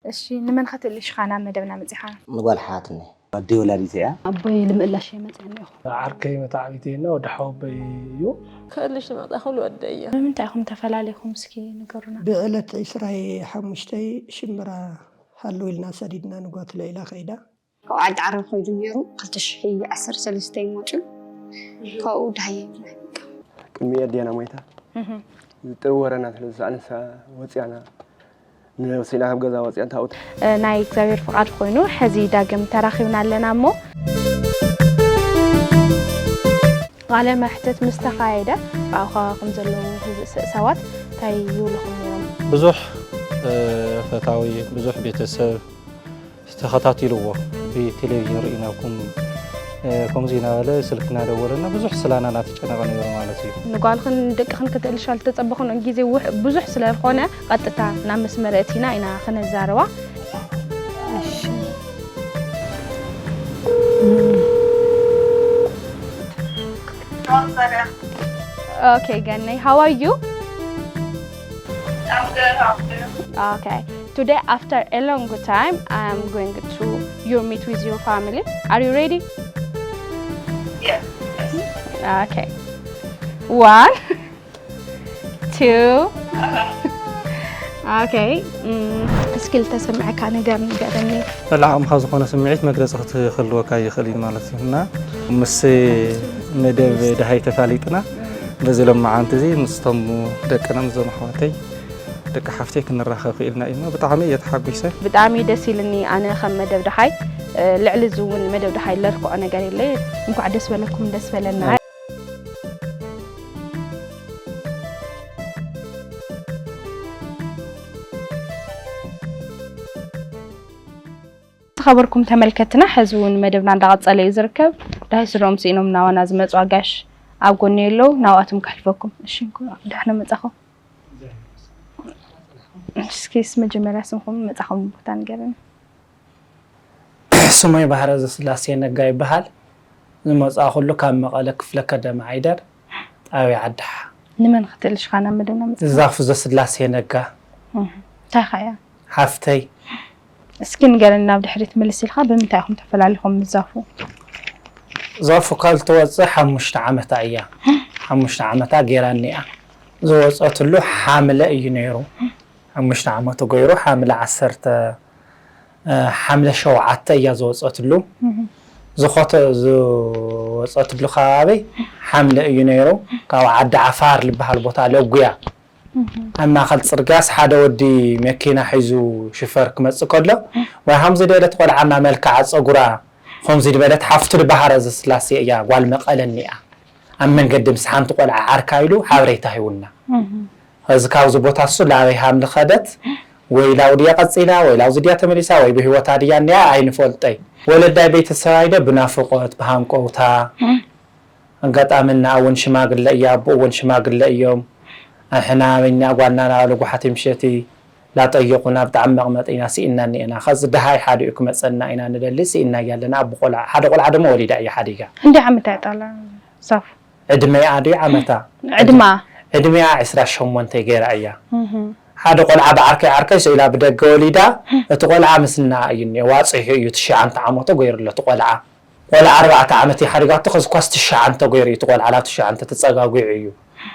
እሺ፣ ንመን ክትእልሽ ኢኻ ናብ መደብና መጺኻ? ንጓል ሓትኒ። ኣደይ ወላዲት እያ። ኣቦይ ልምእላሽ እየ መፅእ እኒኹ። ዓርከይ መታዕቢተይና ወዲ ሓወቦይ እዩ። ክእልሽ ዝመጣ ኩሉ ወደይ እየ። ብምንታይ ኢኹም ተፈላለኹም እስኪ ንገሩና። ብዕለት ዕስራይ ሓሙሽተይ ሽምብራ ሃሉ ኢልና ሰዲድና ንጓት ለኢላ ከይዳ። ካብ ዓዲ ዓረብ ከይዱ ነይሩ ክልተ ሽሕ ዓሰርተ ሰለስተ እዩ መፅኡ። ካብኡ ደሃየ ይብላኝ። ቅድሚ ኣዴና ሞይታ ዝጥሪ ወረና ስለ ዝሰኣነሳ ወፅያና ንነብሲና ካብ ገዛ ወፅያ እንታውት ናይ እግዚኣብሔር ፍቓድ ኮይኑ ሕዚ ዳግም ተራኺብና ኣለና እሞ ቃለ መሕትት ምስ ተኻየደ ብኣኻ ከም ዘለዉ ህዝእ ሰባት እንታይ ይብልኹም ነይሮም? ብዙሕ ፈታዊ ብዙሕ ቤተሰብ ተኸታቲልዎ ብቴሌቪዥን ርኢናኩም ከምዚ እናበለ ስልኪ እናደወለና ብዙሕ ስላና እናተጨነቐ ነይሩ ማለት እዩ። ንጓልኽን ደቅኽን ክትእልሻ ዝተጸበኽንኦ ግዜ ውሕ- ብዙሕ ስለ ዝኾነ ቀጥታ ናብ መስመር እቲና ኢና ክነዛርባ። Okay, Ganni, how are you? I'm good, how are you? Okay. Today, after a long time, I'm going to your meet with your family. Are you ready? Yes. Yes. Okay. One, two. Okay. Mm. እስኪ ልተሰምዐካ ነገር ንገረኒ። በላዕምኻ ዝኾነ ስምዒት መግለፂ ክትህልወካ ይኽእል እዩ ማለት እዩ እና ምስ መደብ ደሃይ ተፋሊጥና በዚ ሎማዓንቲ እዚ ምስቶም ደቅና ምስዞም ኣሕዋተይ ደቂ ሓፍተይ ክንራኸብ ክኢልና ኢና። ብጣዕሚ እየ ተሓጒሰ። ብጣዕሚ ደስ ኢልኒ። ኣነ ከም መደብ ደሃይ ልዕሊ እዚ እውን መደብ ደሃይ ለርክዖ ነገር የለ። እንኳዕ ደስ በለኩም ደስ በለና። ዝኸበርኩም ተመልከትና ሕዚ እውን መደብና እንዳቐፀለ እዩ ዝርከብ። ዳሃይ ስድሮም ስኢኖም ናባና ዝመፁ ኣጋሽ ኣብ ጎኒ ኣለዉ። ናብኣቶም ከሕልፈኩም። እሺ እንኳዕ ደሕና መፃኹም። እስኪስ መጀመርያ ስምኹም መፃኹም ቦታ ንገረኒ። ስሞይ ባህረ ዘስላሴ ነጋ ይበሃል። ዝመፃእኹሉ ካብ መቐለ ክፍለ ከደማ ዓይደር ጣብያ ዓድሓ። ንመን ክትእልሽ ኢኻ ናብ መደብና መፂኻ? ዛፉ ዘስላሴ ነጋ። እንታይ ኢኻ እያ? ሓፍተይ። እስኪ ንገረኒ ናብ ድሕሪት ምልስ ኢልካ ብምንታይ ኢኹም ተፈላሊኹም ምስ ዛፉ? ዛፉ ካብ ዝተወፅእ ሓሙሽተ ዓመታ እያ። ሓሙሽተ ዓመታ ገይራኒ እያ። ዝወፀትሉ ሓምለ እዩ ነይሩ። ሓሙሽተ ዓመቱ ገይሩ ሓምለ ዓሰርተ ሓምለ ሸውዓተ እያ ዝወፀትሉ። ዝኸተ ዝወፀትሉ ከባቢ ሓምለ እዩ ነይሩ። ካብ ዓዲ ዓፋር ዝበሃል ቦታ ለጉያ ኣብ ማእኸል ፅርግያስ ሓደ ወዲ መኪና ሒዙ ሽፈር ክመፅእ ከሎ ወይ ከምዚ ደለት ቆልዓ እናመልክዓ ፀጉራ ከምዚ ዝበለት ሓፍቱ ድባህረ ዘስላሴ እያ ጓል መቐለ እኒኣ ኣብ መንገዲ ምስ ሓንቲ ቆልዓ ዓርካ ኢሉ ሓበሬታ ሂቡና። እዚ ካብዚ ቦታ እሱ ላበይ ሃም ዝኸደት ወይ ላው ድያ ቀፂላ ወይ ላውዚ ድያ ተመሊሳ ወይ ብህይወታ ድያ እኒኣ ኣይንፈልጠይ። ወለዳይ ቤተሰባይ ደ ብናፍቆት ብሃንቀውታ ኣጋጣሚ እና እውን ሽማግለ እያ ኣቦ እውን ሽማግለ እዮም። ኣሕና በኛ ጓና ናበሉ ጓሓቲ ምሸቲ ላጠየቁና ብጣዕሚ መቅመጥ ኢና ስኢና እኒኤና። ከዚ ድሃይ ሓዲኡ ክመፀና ኢና ንደሊ ስኢና እያለና ኣቦ ቆልዓ ሓደ ቆልዓ ደሞ ወሊዳ እያ ሓዲጋ። እንዲ ዓመት ኣያ ጣላ ዛፉ? ዕድመኣ ድዩ ዓመታ? ዕድማ። ዕድሜኣ ዕስራ ሸሞንተ ገይራ እያ። ሓደ ቆልዓ ብዓርከይ ዓርከይ ስኢላ ብደገ ወሊዳ፣ እቲ ቆልዓ ምስና እዩ እኒኦ፣ ዋፅሑ እዩ፣ ትሽዓንተ ዓመቱ ገይሩ ኣሎ እቲ ቆልዓ። ቆልዓ ኣርባዕተ ዓመት እዩ ሓዲጋቶ፣ ከዚ ኳስ ትሽዓንተ ገይሩ እዩ እቲ ቆልዓ፣ ናብ ትሽዓንተ ተፀጋጒዑ እዩ።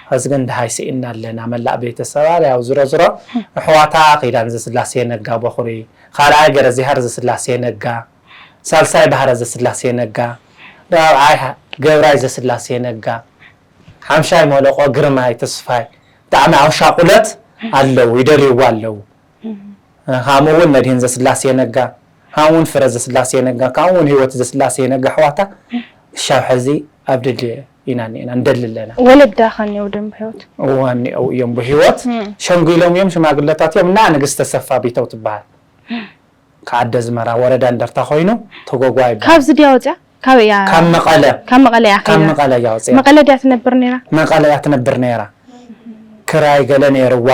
ከዚ ግን ድሃይ ስኢና ኣለና፣ መላእ ቤተሰባ፣ ያው ዝሮ ዝሮ፣ ኣሕዋታ፣ ኪዳን ዘስላሴ ነጋ በኹሪ፣ ካልኣይ ገረዚሃር ዘስላሴ ነጋ፣ ሳልሳይ ባህረ ዘስላሴ ነጋ፣ ራብዓይ ገብራይ ዘስላሴ ነጋ፣ ሓምሻይ መለቆ ግርማይ ተስፋይ፣ ብጣዕሚ ኣሻቁለት ኣለዉ፣ ይደልይዋ ኣለዉ። ከምኡ እውን መድህን ዘስላሴ ነጋ፣ ከምኡ እውን ፍረ ዘስላሴ ነጋ፣ ከምኡ እውን ህይወት ዘስላሴ ነጋ ኣሕዋታ ክሻብ ሕዚ ኣብ ድል ኢና እኒኤና፣ ንደሊ ኣለና። ወለዳ ከ እኒአው ድዮም ብህይወት? እዋ እኒአው እዮም ብህይወት። ሸንጒሎም እዮም፣ ሽማግለታት እዮም። እና ንግስተ ሰፋ ቢተው ትበሃል። ከዓዲ ኣዝመራ ወረዳ እንደርታ ኮይኑ ተጎጓ ይበሃል። ካብዚ ድያ ወፅያ? ካበይ እያ? ካብ መቐለ። ካብ መቐለ እያ ካብ ከይዳ? መቐለ እያ ወፅያ። መቐለ ድያ ትነብር ነይራ? መቐለ እያ ትነብር ነይራ። ድራይ ገለ ነይርዋ፣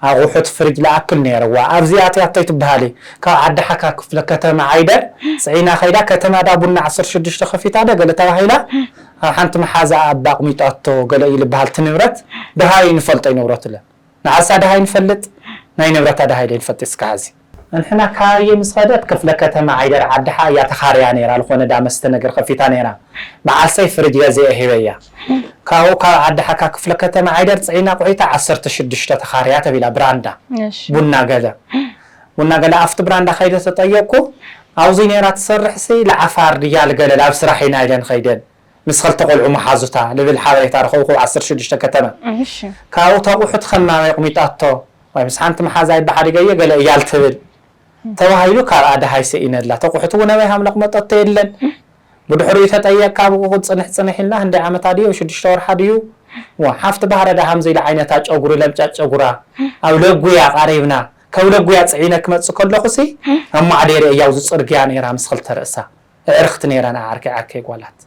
ኣቑሑት ፍርጅ ለኣክል ነይርዋ። ኣብዚኣ እቲኣቶ ይትበሃል እዩ። ካብ ዓዲ ሓካ ክፍለ ከተማ ዓይደር ጽዒና ከይዳ፣ ከተማ ዳ ቡና ዓሰርተ ሽዱሽተ ከፊታ ደ ገለ ተባሂላ፣ ኣብ ሓንቲ መሓዛ ኣባ ኣቕሚጣቶ ገለ እዩ ዝበሃል። እቲ ንብረት ደሃይ ንፈልጦ እዩ ንብረቱ ለ። ንዓሳ ደሃይ ንፈልጥ፣ ናይ ንብረታ ደሃይ ደ ንፈልጥ እስከ ሐዚ። ንሕና ካየ ምስ ኸደት ክፍለ ከተማ ዓይደር ዓዲ ሓ እያ ተኻርያ ነይራ፣ ዝኾነ ዳ መስተ ነገር ከፊታ ነይራ። በዓል ሰይ ፍርጅ ገዚአ ሂበያ። ካብኡ ካብ ዓዲ ሓካ ክፍለ ከተማ ዓይደር ጽዒና ቁሒታ ዓሰርተ ሽዱሽተ ተኻርያ ተቢላ ብራንዳ። እሺ። ቡና ገለ። ቡና ገለ ኣብቲ ብራንዳ ከይደ ተጠየቅኩ። ኣብዚ ነይራ ትሰርሕ ሲ ለዓፋር ድያ ልገለ ላብ ስራሕ ኢና ኢለን ኸይደን። ምስ ኸልተ ቆልዑ መሓዙታ ልብል ሓበሬታ ረኸብኩ ዓሰርተ ሽዱሽተ ከተማ። እሺ። ካብኡ ተቑሑት ኸማመ ኣቕሚጣቶ ወይ ምስ ሓንቲ መሓዛይ ብሓዲገየ ገለ እያል ትብል። ተባሂሉ ካብ ኣደ ሃይሰ ኢነላ። ተቑሑት እውን ኣበይ ሃምለቕ መጠቶ የለን። ብድሕሪኡ ተጠየቅካ ብኡ ጽንሕ ጽንሕ ኢልና፣ ክንደይ ዓመታ ድዩ? ሽዱሽተ ወርሓ ድዩ? ዋ፣ ሓፍቲ ባህረ ዳ ሃምዚ ኢላ ዓይነታ ጨጉሪ ለምጫ ጨጉራ ኣብ ለጉያ ቃሪብና። ካብ ለጉያ ጽዒነ ክመጽእ ከለኹ ሲ ኣብ ማዕዴር እያ ኣብዚ ጽርግያ ነይራ ምስ ኽልተ ርእሳ። ኣዕርኽቲ ነይራ ንዓርከይ ዓርከይ ጓላት።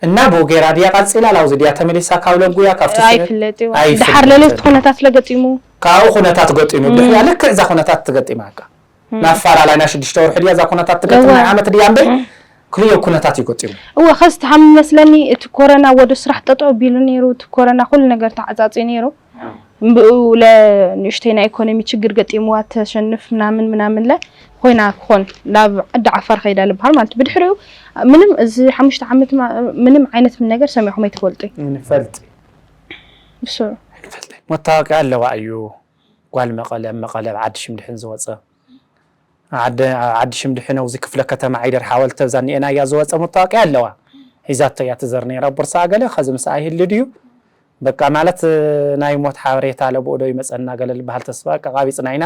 እና ብኡ ገይራ ድያ ቀጺላ፣ ላውዚ ድያ ተመሊሳ ካብ ለጉያ፣ ካብቲ ስነ-፣ ኣይፍለጥ እዩ። ኣይፍለጥን። ድሓር ለለይቲ ኩነታት ስለ ገጢሙ። ካብኡ ኩነታት ገጢሙ፣ እም። ብድሕሪያ ልክዕ እዛ ኩነታት ትገጢማካ። እም። ናብ ፋላላይ ናይ ሽዱሽተ ወርሒ ድያ እዛ ኩነታት ትገጥም፣ እወ። ናይ ዓመት ድያ እምበር፣ እም። ክልዮ ኩነታት እዩ ገጢሙ። እወ፣ ኸዚ ተሓሚ መስለኒ፣ እቲ ኮረና ወደ ስራሕ ጠጠው ቢሉ ነይሩ፣ እቲ ኮረና ኩሉ ነገር ተዓጻጽዩ ነይሩ። እም። ብኡ ለ ንእሽተይ ናይ ኢኮኖሚ ችግር ገጢምዋ ተሸንፍ ምናምን ምናምን ለ ኮይና ክኾን ናብ ዓዲ ዓፋር ከይዳ ልበሃል ማለት እዩ። ብድሕሪኡ ምንም እዚ ሓሙሽተ ዓመት ማ-፣ ምንም ዓይነት ምን ነገር ሰሚዕኹም ኣይትፈልጡ። ንፈልጥ። ብስሩ። ንፈልጥ። መታወቂያ ኣለዋ እዩ። ጓል መቐለ፣ መቐለ ኣብ ዓዲ ሽምድሕን ዝወፀ። ዓዲ፣ ዓዲ ሽምድሕን ኣብዚ ክፍለ ከተማ ዓይደር ሓወልቲ ኣብዛ እኒኤና እያ ዝወፀ መታወቂያ ኣለዋ። ሒዛቶ እያ ትዘር ነይራ ቦርሳ ገለ፣ ኸዚ ምስኣ ይህሉ ድዩ? በቃ ማለት ናይ ሞት ሓበሬታ ለብኡ ዶ ይመፀና ገለ ልበሃል ተስፋ በቃ ቃቢፅና ኢና።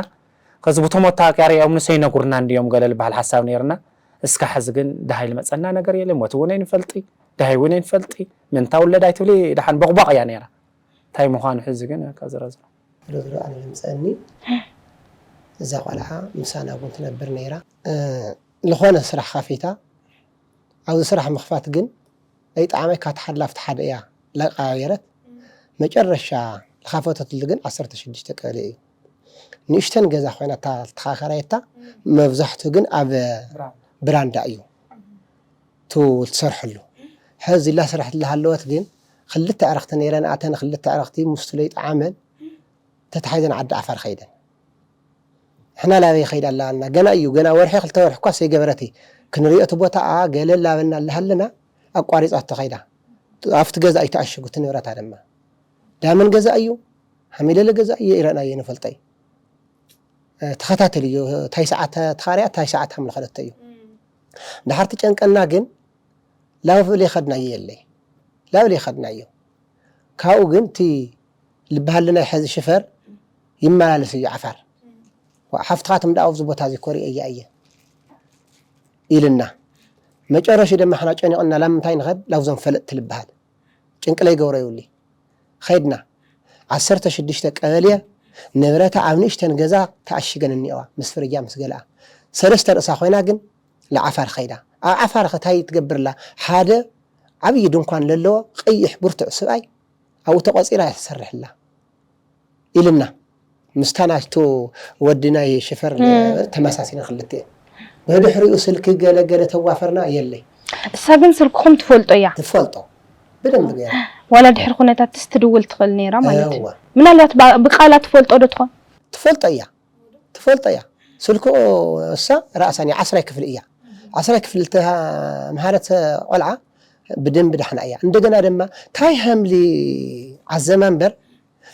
ከዚ ብቶም መታወቂያ ሪኦም ንሰይ ነጉርና እንድዮም ገለ ልበሃል ሓሳብ ነይርና። እስካ ሕዚ ግን ደሃይ ልመፀና ነገር የለ፣ ሞት እውን ኣይንፈልጢ፣ ደሃይ እውን ኣይንፈልጢ። ምንታ ውለድ ኣይትብሊ፣ ደሓን ቦቕቧቕ እያ ነይራ። እንታይ ምዃኑ ሕዚ ግን በቃ ዝረዝሮ። ዝሮ ዝሮ ኣነ ልምፀኒ። እዛ ቆልዓ ምሳና እውን ትነብር ነይራ። እ፣ ዝኾነ ስራሕ ኻፊታ፣ ኣብዚ ስራሕ ምኽፋት ግን ኣይጠዓመይ፣ ካት ሓላፍቲ ሓደ እያ ለቃየረት። መጨረሻ ዝኻፈተትሉ ግን ዓሰርተ ሽዱሽተ ቀበሌ እዩ። ንእሽተን ገዛ ኮይና እታ ተኻራየታ፣ መብዛሕትኡ ግን ኣብ ብራንዳ። ብራንዳ እዩ። ቱ ትሰርሐሉ። ሕዚ ኢላ ስራሕ ትላሃለወት ግን ክልተ ዕረኽቲ ነይረን፣ ኣተን ክልተ ዕረኽቲ ምስቱ ለይጠዓመን ተታሒዘን ዓዲ ዓፋር ኸይደን። ሕና ላበይ ኸይዳ ኣላና? ገና እዩ፣ ገና ወርሒ ክልተ ወርሒ እኳ ሰይገበረት። ክንሪኦ እቲ ቦታኣ ገለ ላበልና ኣላሃለና ኣቋሪጻቶ ኸይዳ። ኣብቲ ገዛ እዩ ተኣሽጉ እቲ ንብረታ ድማ። ዳመን ገዛ እዩ፣ ሃሚለለ ገዛ እዩ፣ ይረእናዮ ንፈልጠይ። እ፣ ተኸታተል እዩ፣ ታይ ሰዓት ተኻርያ፣ ታይ ሰዓት ሃምለኸለቶ እዩ። እም። ድሓር ትጨንቀና ግን ላብ ለይኸድናዮ የለይ። ላብ ለይኸድናዮ። ካብኡ ግን እቲ ልበሃልና ናይ ሕዚ ሽፈር ይመላለስ እዩ ዓፋር። ዋ፣ ሓፍትኻ ትም ደኣ ኣብዚ ቦታ እዚ ኮሪኤያ እየ ኢልና። መጨረሹ ድማ ሕና ጨኒቕና ላብ ምንታይ ንኸድ? ላብዞም ፈለጥቲ ልበሃል። ጭንቂ ለይገብሮ ይብሊ። ኸይድና። ዓሰርተ ሽዱሽተ ቀበሌ ንብረታ ኣብ ንእሽተን ገዛ ተኣሽገን እኒኦዋ፣ ምስ ፍርጃ ምስ ገለኣ። ሰለስተ ርእሳ ኮይና ግን ንዓፋር ኸይዳ። ኣብ ዓፋር ኸ ታይ ትገብርላ? ሓደ ዓብዪ ድንኳን ለለዎ ቀይሕ ብርቱዕ ስብኣይ ኣብኡ ተቖጺራ እያ ትሰርሕላ ኢልና። ምስታ ናቱ ወዲ ናይ ሽፈር እም። ተመሳሲለን ክልተ። ብድሕሪኡ ስልኪ ገለ ገለ ተዋፈርና የለይ። እሳ ግን ስልክኹም ትፈልጦ እያ? ትፈልጦ። ብደንብ ገይራ። ዋላ ድሕሪ ኩነታትስ ትድውል ትኽእል ነይራ ማለት እዩ። እዋ። ምናልባት ባ-፣ ብቃላ ትፈልጦ ዶ ትኾን? ትፈልጦ እያ። ትፈልጦ እያ። ስልኩ እሳ ራእሳን እያ፣ ዓስራይ ክፍሊ እያ። ዓስራይ ክፍሊ ተሃ-፣ መሃረት ቆልዓ ብደንብ ዳሕና እያ። እንደገና ድማ ታይ ሃምሊ ዓዘማ እምበር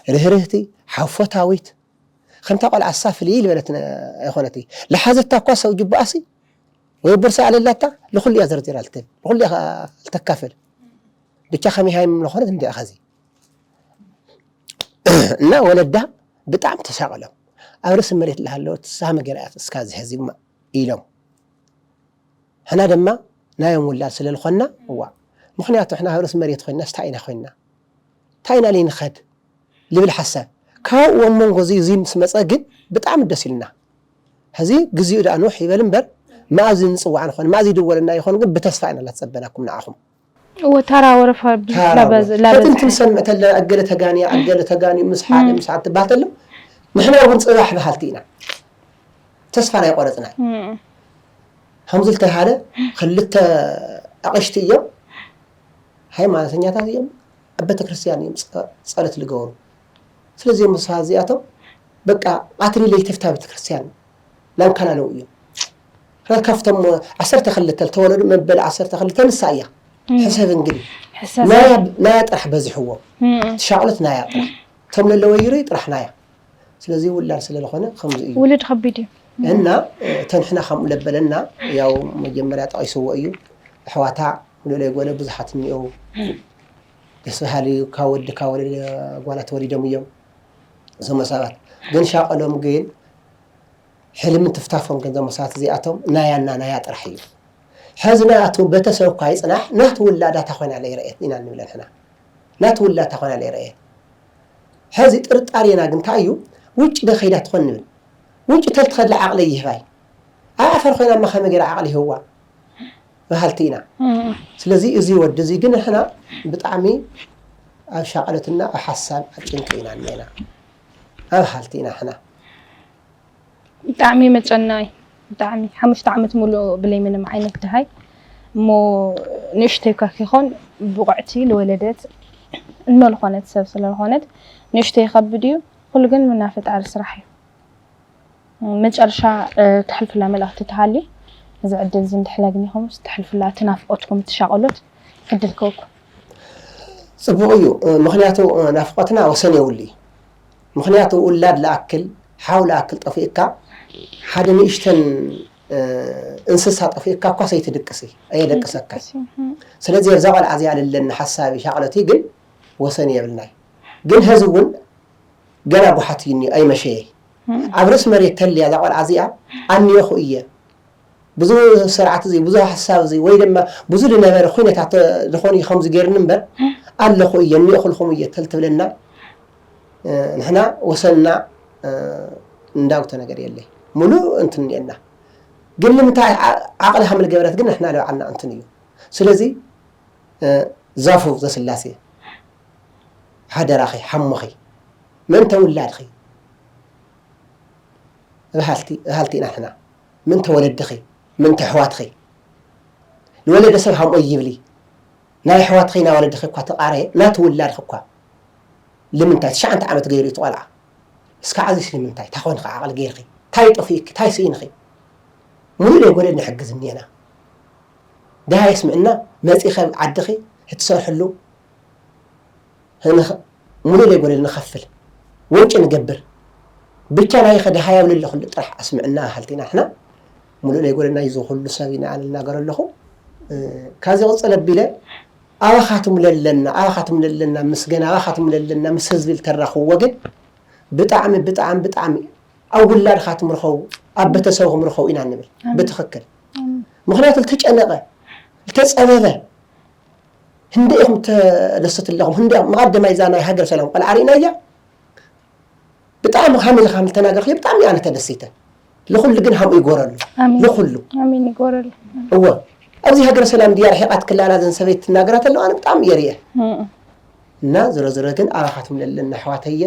ርህርህቲ፣ ሓፎታዊት፣ ከምታ ቆልዓ እሳ ፍልይ ዝበለት ነ-፣ ኣይኮነትይ። ለሓዘታ እኳ ሰብ ጅቡኣሲ ወይ ቦርሳ ኣለላታ፣ ንኹሉ እያ ዘርዚራ ልትብል፣ ንኹሉ እያ ልተካፍል። ብቻ ከመይ ሃይም ዝኾነት እንዲያ ኸዚ። እና ወለዳ ብጣዕሚ ተሳቐሎም። ኣብ ርእሲ መሬት ልሃለወት ሳሚ ገይራ እያ እስካ እዚ ሕዚ እማ ኢሎም። ሕና ድማ ናዮም ውላድ ስለ ልኾንና፣ እዋ። ምኽንያቱ ሕና ኣብ ርእሲ መሬት ኮይንና፣ ስታይ ኢና ኮይንና? እንታይ ኢና ልይንኸድ? ልብል ሓሳብ። ካብኡ ኣብ መንጎ እዚ፣ እዚ ምስ መጸ ግን ብጣዕሚ ደስ ኢልና። ሕዚ ግዜኡ ደኣ ንውሕ ይበል እምበር፣ መኣዝ ንጽዋዕ ንኾን፣ መኣዝ ይድወለና ይኾን ግን ብተስፋ ኢና እናተጸበናኩም ንዓኹም። እወ፣ ታራ ወረፋ ብዙሕ ታራ ላበዝ- ወረፋ። ላበዝሐ። ፈትንቲ ንሰምዕ ተለ፣ እገለ ተጋንየ፣ እገለ ተጋንዩ፣ ምስ ሓደ፣ ምስ ሓደ ትባሃል ተሎ፣ ንሕና እውን ጽባሕ በሃልቲ ኢና። ተስፋ ናይ ቆረጽና። እም። ከምዚ ዝተባሃለ ክልተ ኣቕሽቲ እዮም፣ ሃይማኖተኛታት እዮም፣ ኣብ ቤተክርስትያን እዮም ጸ-፣ ጸሎት ዝገብሩ። ስለዚ እዮም ሰባት እዚኣቶም በቃ ቃትሪ ለይተፍታ ቤተክርስትያን ላንካላለው እዮም። ምክንያቱ ካብቶም ዓሰርተ ክልተ ዝተወለዱ መበል ዓሰርተ ክልተ ንሳ እያ። ሕሰብ እንግዲህ ሕሰብ። ናያ ናያ ጥራሕ በዚሕዎ። እም። ትሻቕሎት ናያ ጥራሕ። እቶም ለለወ ይርኢ ጥራሕ ናያ። ስለዚ ውላድ ስለ ዝኾነ ከምዚ እዩ። ውሉድ ከቢድ እዩ። እና እተን ሕና ከምኡ ለበለና ያው መጀመርያ ጠቒስዎ እዩ። ኣሕዋታ ልዕለይ ጎለ ብዙሓት እኒኦ። ደስ በሃሊ ካብ ወዲ ካብ ወለደ ጓላት ወሊዶም እዮም እዞም ሰባት። ግን ሻቐሎም ግን ሕልምን ትፍታፎም ግን እዞም ሰባት እዚኣቶም ናያና ናያ ጥራሕ እዩ። ሕዚ ናቱ ቤተሰብ እኳ ይጽናሕ ናቱ ውላዳ እታ ኮይና ለይረእየት ኢና ንብለን ሕና። ናቱ ውላዳ እታ ኮይና ለይረእየት። ሕዚ ጥርጣሬና ግን እንታይ እዩ? ውጭ ዶ ከይዳ ትኾን ንብል። ውጭ ተልትኸድላ ዓቕሊ ይህባይ። ኣብ ዓፈር ኮይና እማ ከመይ ገይራ ዓቕሊ ይህዋ? በሃልቲ ኢና። እም። ስለዚ እዚ ወዲ እዚ ግን ንሕና ብጣዕሚ ኣብ ሻቕለትና ኣብ ሓሳብ ኣብ ጭንቂ ኢና እኒአና። ኣብ ሃልቲ ኢና ሕና። ብጣዕሚ መጨናይ፣ ብጣዕሚ ሓሙሽተ ዓመት ሙሉእ ብለይ ምንም ዓይነት ድሃይ እሞ ንእሽተይ እኳ ከይኮን ብቑዕቲ ዝወለደት እኖ ዝኾነት ሰብ ስለዝኾነት ንእሽተይ ይኸብድ እዩ። ኩሉ ግን ምና ፈጣሪ ስራሕ እዩ። መጨረሻ ተሕልፍላ መልእኽቲ ተሃሊ እዚ ዕድል እዚ እንድሕለግኒ ኹምስ ተሕልፍላ እቲ ናፍቆትኩም እቲ ሻቐሎት ዕድል ክህብኩም። ጽቡቕ እዩ። ምኽንያቱ ናፍቆትና ወሰን የብሉ እዩ። ምኽንያቱ ውላድ ለኣክል ሓው ለኣክል ጠፊእካ ሓደ ንእሽተን እንስሳ ጠፊእካ እኳ ሰይትድቅሲ ኣየደቅሰካ። ስለዚ ኣብዛ ቆልዓ እዚኣ ለለኒ ሓሳቢ ሻቕሎቲ ግን ወሰን የብልናይ። ግን ሀዚ እውን ገና ጓሓት እዩ እኒኦ ኣይመሸየ። ኣብ ርእሲ መሬት ተልያ እዛ ቆልዓ እዚኣ ኣኒኦኹ እየ ብዙ ስርዓት እዚ ብዙ ሓሳብ እዚ ወይ ድማ ብዙ ዝነበረ ኩነታት ዝኾኑ እዩ ከምዚ ገይርኒ እምበር ኣለኹ እየ እኒኦኹልኹም እየ ተልትብለና ንሕና ወሰንና እንዳውተ ነገር የለይ ሙሉእ እንትን እኒአና ግን ንምንታይ ዓቕሊ ከም ዝገበረት ግን ንሕና ለባዕልና እንትን እዩ ስለዚ ዛፉ ዘስላሴ ሓደራኺ ሓሞኺ ምእንተ ውላድኺ እብሃልቲ እሃልቲ ኢና ንሕና ምእንተ ወለድኺ ምእንተ ኣሕዋትኺ ዝወለደ ሰብ ሃምኦይ ይብሊ ናይ ኣሕዋትኺ ናይ ወለድኺ እኳ ተቓረየ ናቲ ውላድኺ እኳ ልምንታይ ትሽዓንተ ዓመት ገይሩ እቲ ቆልዓ እስካ ዓዚስ ንምንታይ እንታይ ኮንኺ ዓቕሊ ገይርኺ እንታይ ጠፊእኪ እንታይ ስኢንኺ ሙሉእ ዘይጎደል ንሕግዝ እኒአና ደሃ የስምዕና መፂኸ ዓድኺ እትሰርሕሉ ሙሉእ ዘይጎደል ንኸፍል ወጪ ንገብር ብቻ ናይ ኸ ደሃ የብልለ ኩሉ ጥራሕ ኣስምዕና ሃልቲና ሕና ሙሉእ ዘይጎደልና ይዞ ኩሉ ሰብ ኢና ኣነ ልናገር ኣለኹ ካዚ ቅፅል ኣቢለ ኣባኻትም ለለና ኣባኻትም ለለና ምስ ገና ኣባኻትም ለለና ምስ ህዝቢ ልተራኽብዎ ግን ብጣዕሚ ብጣዕሚ ብጣዕሚ ኣብ ውላድኻትም ርኸቡ ኣብ ቤተሰብኹም ርኸቡ ኢና ንብል ብትኽክል ምኽንያቱ ልተጨነቐ ልተፀበበ ህንደ ኢኹም ተደስት ኣለኹም ህንደ መቐደማይ እዛ ናይ ሃገር ሰላም ቆልዓ ርኢናያ ብጣዕሚ ሃም ኢልካ ምተናገርክዮ ብጣዕሚ ኣነ ተደሲተ ልኹሉ ግን ሃምኡ ይጎረሉ ልኹሉ ኣሜን ይጎረሉ እወ ኣብዚ ሃገር ሰላም ድያ ርሒቓት ክላላ ዘን ሰበይት ትናገራ ተለዋ ኣነ ብጣዕሚ እየ ርየ እና ዝሮ ዝሮ ግን ኣባኻትም ለለና ኣሕዋተየ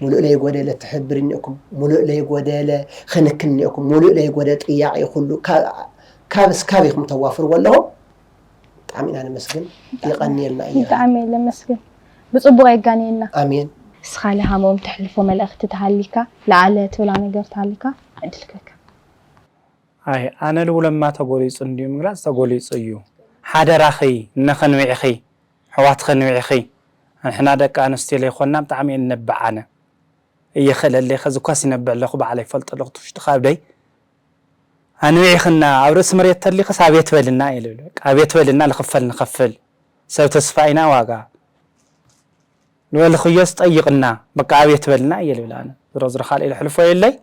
ሙሉእ ለይጎደለ ትሕብር እኒኦኩም ሙሉእ ለይጎደለ ክንክን እኒኦኩም ሙሉእ ለይጎደለ ጥያቄ ኩሉ ካብ እስካብ ኢኹም ተዋፍርዎ ኣለኹም ብጣዕሚ ኢና ነመስግን የቐንየልና እዩ ብጣዕሚ ለመስግን ብፅቡቅ የጋንየና ኣሜን እስኻ ለሃሞም ተሕልፎ መልእኽቲ ተሃሊካ ለኣለ ትብላ ነገር ተሃሊካ ዕድል ክህካ ኣይ ኣነ ልብለማ ተጎሊፁ እንድዩ ምግላፅ ተጎሊፁ እዩ ሓደራኺ እነኸንዊዕኺ ኣሕዋትኸንዊዕኺ ንሕና ደቂ ኣንስትዮ ለይኮና ብጣዕሚ እየ እነብዓነ እየኸለለይ ኸዚ ኳስ ይነብዕ ኣለኹ ባዕለይ ይፈልጦ ኣለኹ ትውሽጢ ካብደይ ኣንዊዕኽና ኣብ ርእሲ መሬት ተሊኽስ ኣቤት በልና እየ ልብል ኣቤት በልና ልኽፈል ንኸፍል ሰብ ተስፋ ኢና ዋጋ ዝበልኽዮስ ጠይቕና በቃ ኣቤት በልና እየ ልብል ኣነ ዝሮ ዝሮ ካልእ ልሕልፎ የለይ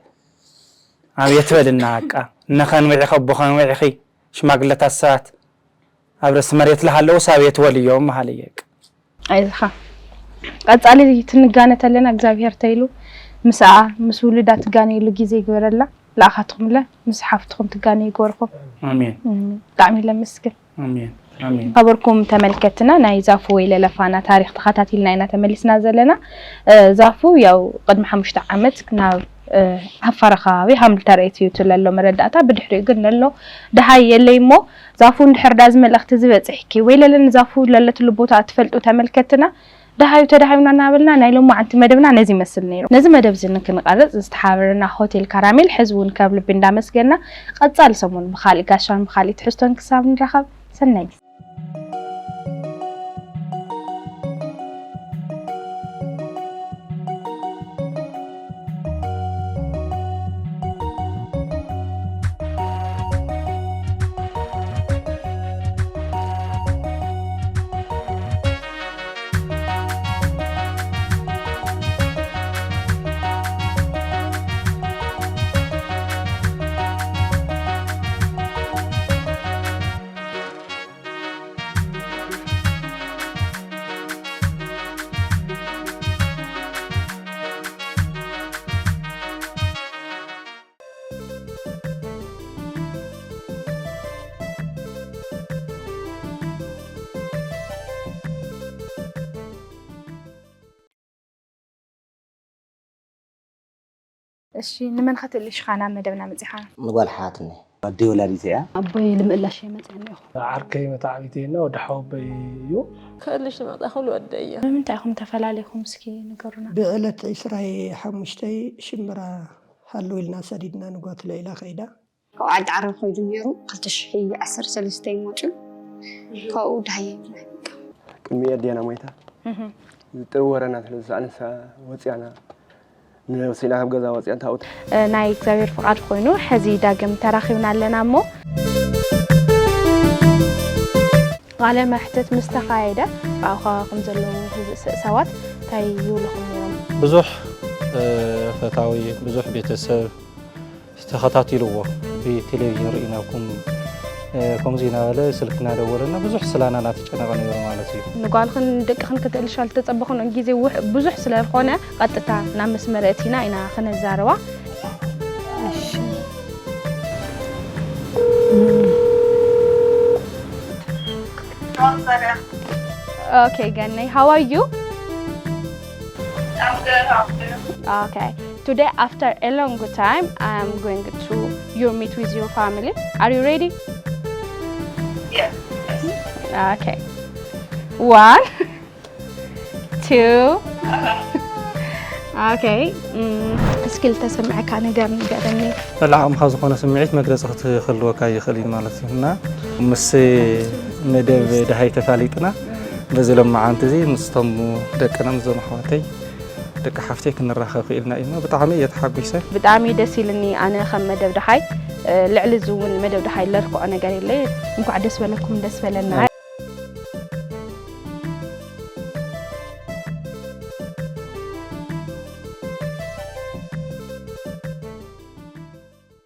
ኣቤት በልና በቃ እነኸንዊዕኺ ኣቦኸንዊዕኺ ሽማግለታት ሰባት ኣብ ርእሲ መሬት ልሃለውስ ኣቤት በልዮም ምሃለየ በቃ ኣይዝኻ ቀጻሊ ትንጋነ ተለና እግዚኣብሔር ተይሉ ምስኣ ምስ ውሉዳ ትጋነየሉ ግዜ ይግበረላ ለኣኻትኹምለ ምስ ሓፍትኹም ትጋነ ይግበርኩም ኣሜን ብጣዕሚ ለምስግን ኣሜን ኣሜን። ኸበርኩም ተመልከትና ናይ ዛፉ ወይ ለለፋና ታሪኽ ተኸታቲልና ኢና ተመሊስና ዘለና። እ፣ ዛፉ ያው ቅድሚ ሓሙሽተ ዓመት ናብ፣ እ፣ ዓፋር ከባቢ ሃምልተር ኣእትዩ ለሎ መረዳእታ፣ ብድሕሪኡ ግን ለሎ ደሃይ የለይ እሞ፣ ዛፉ እንድሕር ዳ እዚ መልእኽቲ ዝበጽሕኪ ወይ ለለ ንዛፉ ለለትሉ ቦታ ትፈልጡ ተመልከትና፣ ደሃዩ ተደሃዩና እናበልና ናይ ሎማዓንቲ መደብና ነዚ ይመስል ነይሩ። ነዚ መደብ እዚ ንክንቐርጽ ዝተሓባበረና ሆቴል ካራሜል ሕዚ እውን ካብ ልቢ እንዳመስገና፣ ቀጻሊ ሰሙን ብኻሊእ ጋሻን ብኻሊእ ትሕዝቶን ክሳብ ንራኸብ ሰናይ ግዜ። እሺ፣ ንመን ኸትእልሽ ኢኻ ናብ መደብና መጺኻ? ንጓል ሓትኒ። ኣደይ ወላዲት እያ። ኣቦይ ልምእላሽ እየ መፅእ እኒኹ። ዓርከይ መታዕቢተይና ወዲ ሓወቦይ እዩ። ከእልሽ ዝመጣ ኩሉ ወደይ እየ። ብምንታይ ኢኹም ተፈላለኹም እስኪ ንገሩና። ብዕለት ዕስራይ ሓሙሽተይ ሽምብራ ሃሉ ኢልና ሰዲድና ንጓት ለኢላ ከይዳ። ካብ ዓዲ ዓረብ ከይዱ ነይሩ ክልተ ሽሕ ዓሰርተ ሰለስተ እዩ መፅኡ። ካብኡ ደሃየ ይብልና። ቅድሚ ኣዴና ሞይታ ዝጥሪ ወረና ስለ ዝሰኣነሳ ወፂኣና ንነብሲና ካብ ገዛ ወፂኣን ታውት ናይ እግዚኣብሔር ፍቓድ ኮይኑ ሕዚ ዳግም ተራኺብና ኣለና እሞ ቃለ መሕትት ምስ ተኻየደ ብኣው ከባቢኹም ዘለዉ ህዝ- ሰባት እንታይ ይብሉኹም ነይሮም? ብዙሕ ፈታዊ ብዙሕ ቤተሰብ ተኸታቲልዎ ብቴሌቪዥን ርኢናኩም ከምዚ እናበለ ስልኪ እናደወለና ብዙሕ ስላና እናተጨነቐ ነይሩ ማለት እዩ። ንጓልኽን ደቅኽን ክትእልሻ ዝተጸበኽንኦ ግዜ ውሕ- ብዙሕ ስለ ዝኾነ ቀጥታ ናብ መስመር እቲና ኢና ክነዛርባ። Okay, Ganni, how are you? I'm good, how are you? Okay, today after a long time, I'm going to your meet with your family. Are you ready? Yes. Okay. One, two. Okay. Mm. እስኪ ልተሰምዐካ ነገር ንገረኒ። መላእ ዓቕምኻ ዝኾነ ስምዒት መግለፂ ክትህልወካ ይኽእል እዩ ማለት እዩ እና ምስ መደብ ደሃይ ተፋሊጥና በዚ ሎማዓንቲ እዚ ምስቶም ደቅና ምስዞም ኣሕዋተይ ደቂ ሓፍተይ ክንራኸብ ክኢልና እዩ እሞ ብጣዕሚ እየ ተሓጒሰ። ብጣዕሚ ደስ ኢልኒ ኣነ ከም መደብ ደሃይ ልዕሊ እዚ እውን መደብ ደሃይ ለርክዖ ነገር የለይ። እንኳዕ ደስ በለኩም ደስ በለና።